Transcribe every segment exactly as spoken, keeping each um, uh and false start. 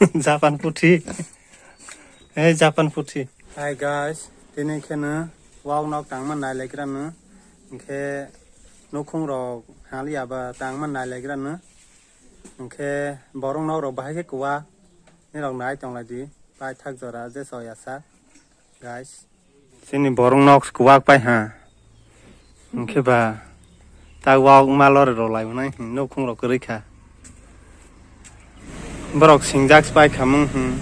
Japan puthi. Hey, Japan puthi. Hi guys, tini kheno wak nok tangma nai laikra no. Hingkhe nukhung rok hali aba tangma nai laikra no. Hingkhe borok nok rok bahai khe kuwa. Ni rok nai tong lai di. Pai thak jora je soya sa. Guys. Chini borok nok kwak pai ha. Hingkhe ba ta wak ma lori rok lai nai nukhung rok kwrwi kha. Borok singjak pai kha mung hmm.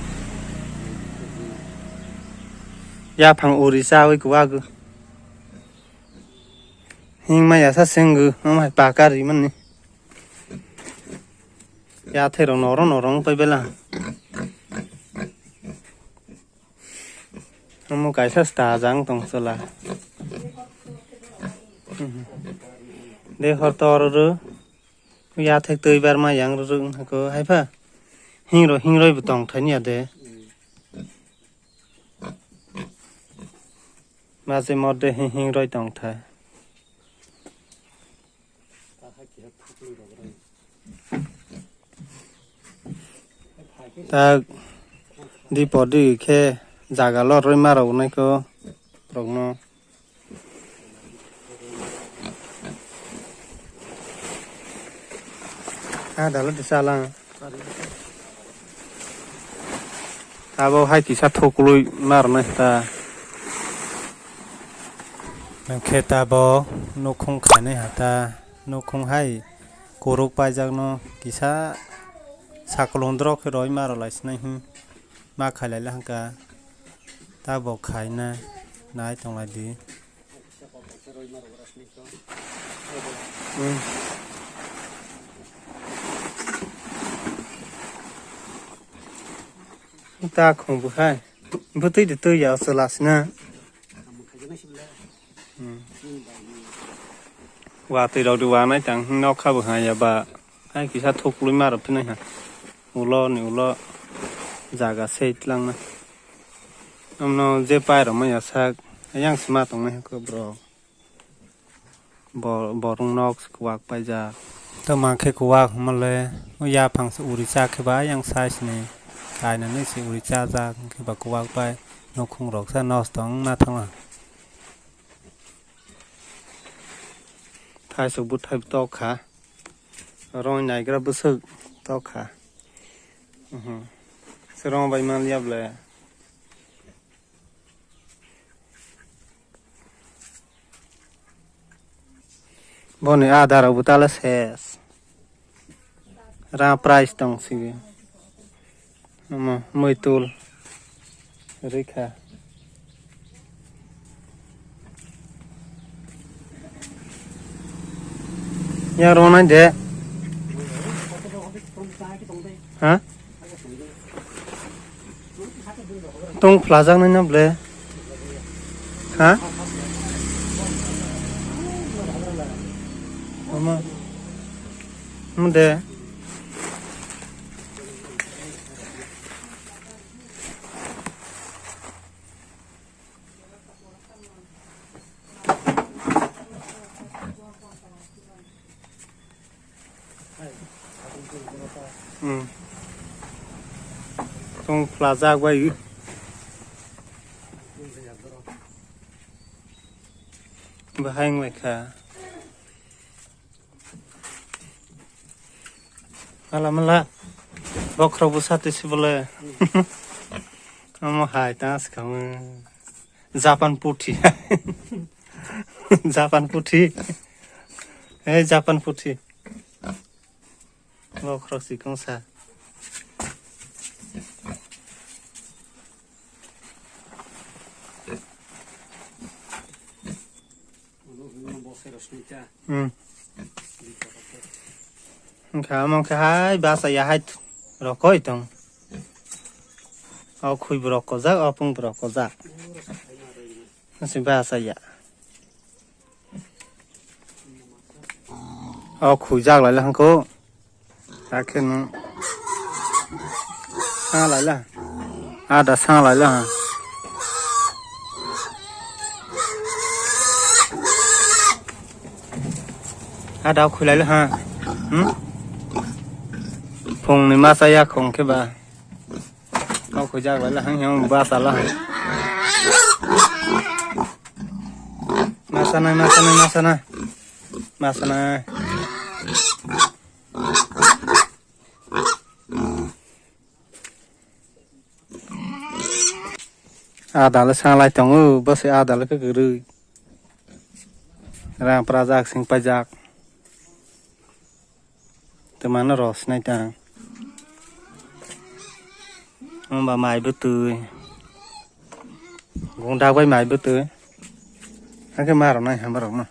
Yaphang uri chawi kwak. Hing ma yasa senggu mamai pakar ri mani. Yathai rok norok norok pai bela. Omo kaisa stajang tong chwla. De hor tor rw. Yathek twi barma yang rw wng hako haifa. Hingroi hingroi bo tong thani ya de. Mase modde hing hingroi tong thai. Tak di podi khe jaga lorwi ma rok nai ko rok no. Ha dalo di salang. Abo hai kisa thuklwi ma rwnai ta. Hwnkhe ta bo nukhung khainai ha ta, nukhung hai kuruk paijakno kisa sakolong drok khe roi ma rwlai sinai hwn ma khailai hwnkha ta bo khaina nai tonglai di. Hmm. Ta khong bu hai. Bwtwi de twi ya chwla sina. Hmm. Wa twi rok de wa nai tang nok kha bo ha ya ba. Hai kisa thuklwi ma rok phinai ha. Ulo ni ulo jaga sei tlang na. Amno je pai rok ma ya sak. Yang sima tong nai ko bro. Bo-, borok nok se kwak paijak. Tamo khe kwak hwnmale, o yaphang se uri cha khe ba ayang size ni kainani se uri chajak, hwnkhe ba kwak bai nukhung rok sa nosto wngna thangma. Thaisok bwthai tok kha, rong naigra bwswk tok kha. Mhm. Se rong bai man liya ble. Boni ada rok bo tala ses. Ra price tong sigi. Omo muitul. Rikha. Yang rong nai de. Ha? Tong phlajak nai na ble. Ha? Omo. Omo de. Hmm. Tong phlajak bai. Bahai wng lai kha. Mala mala. Bokhorok bwsa twi si bole. Omo hai ta swkang. Japan puthi. Japan puthi. Hey, Japan puthi. Bokhorok sikong sa. Hmm. Wngkha omo khe hai basa ya hai rokoi tong. O khwi borok kojak, o pung borok kojak. Nasi basa ya. O khwi jak lai hangko. Hakhe no. Sa lai la. Ada sa lai la. Ada khwi lai la ha. Hmm? Phung ni masa ya khong khe ba. Kau khujak lai la hang yang ba sala. Masana, masana, masana. Masana. Ada le sanglai tongo, bwswi ada le kwrwi. Rang prajak, sing paijak. Twmano rw sinai tang. Wngba mai bwtwi. Gungdak bai mai bwtwi. Hakhe ma rwnai hambar rokno.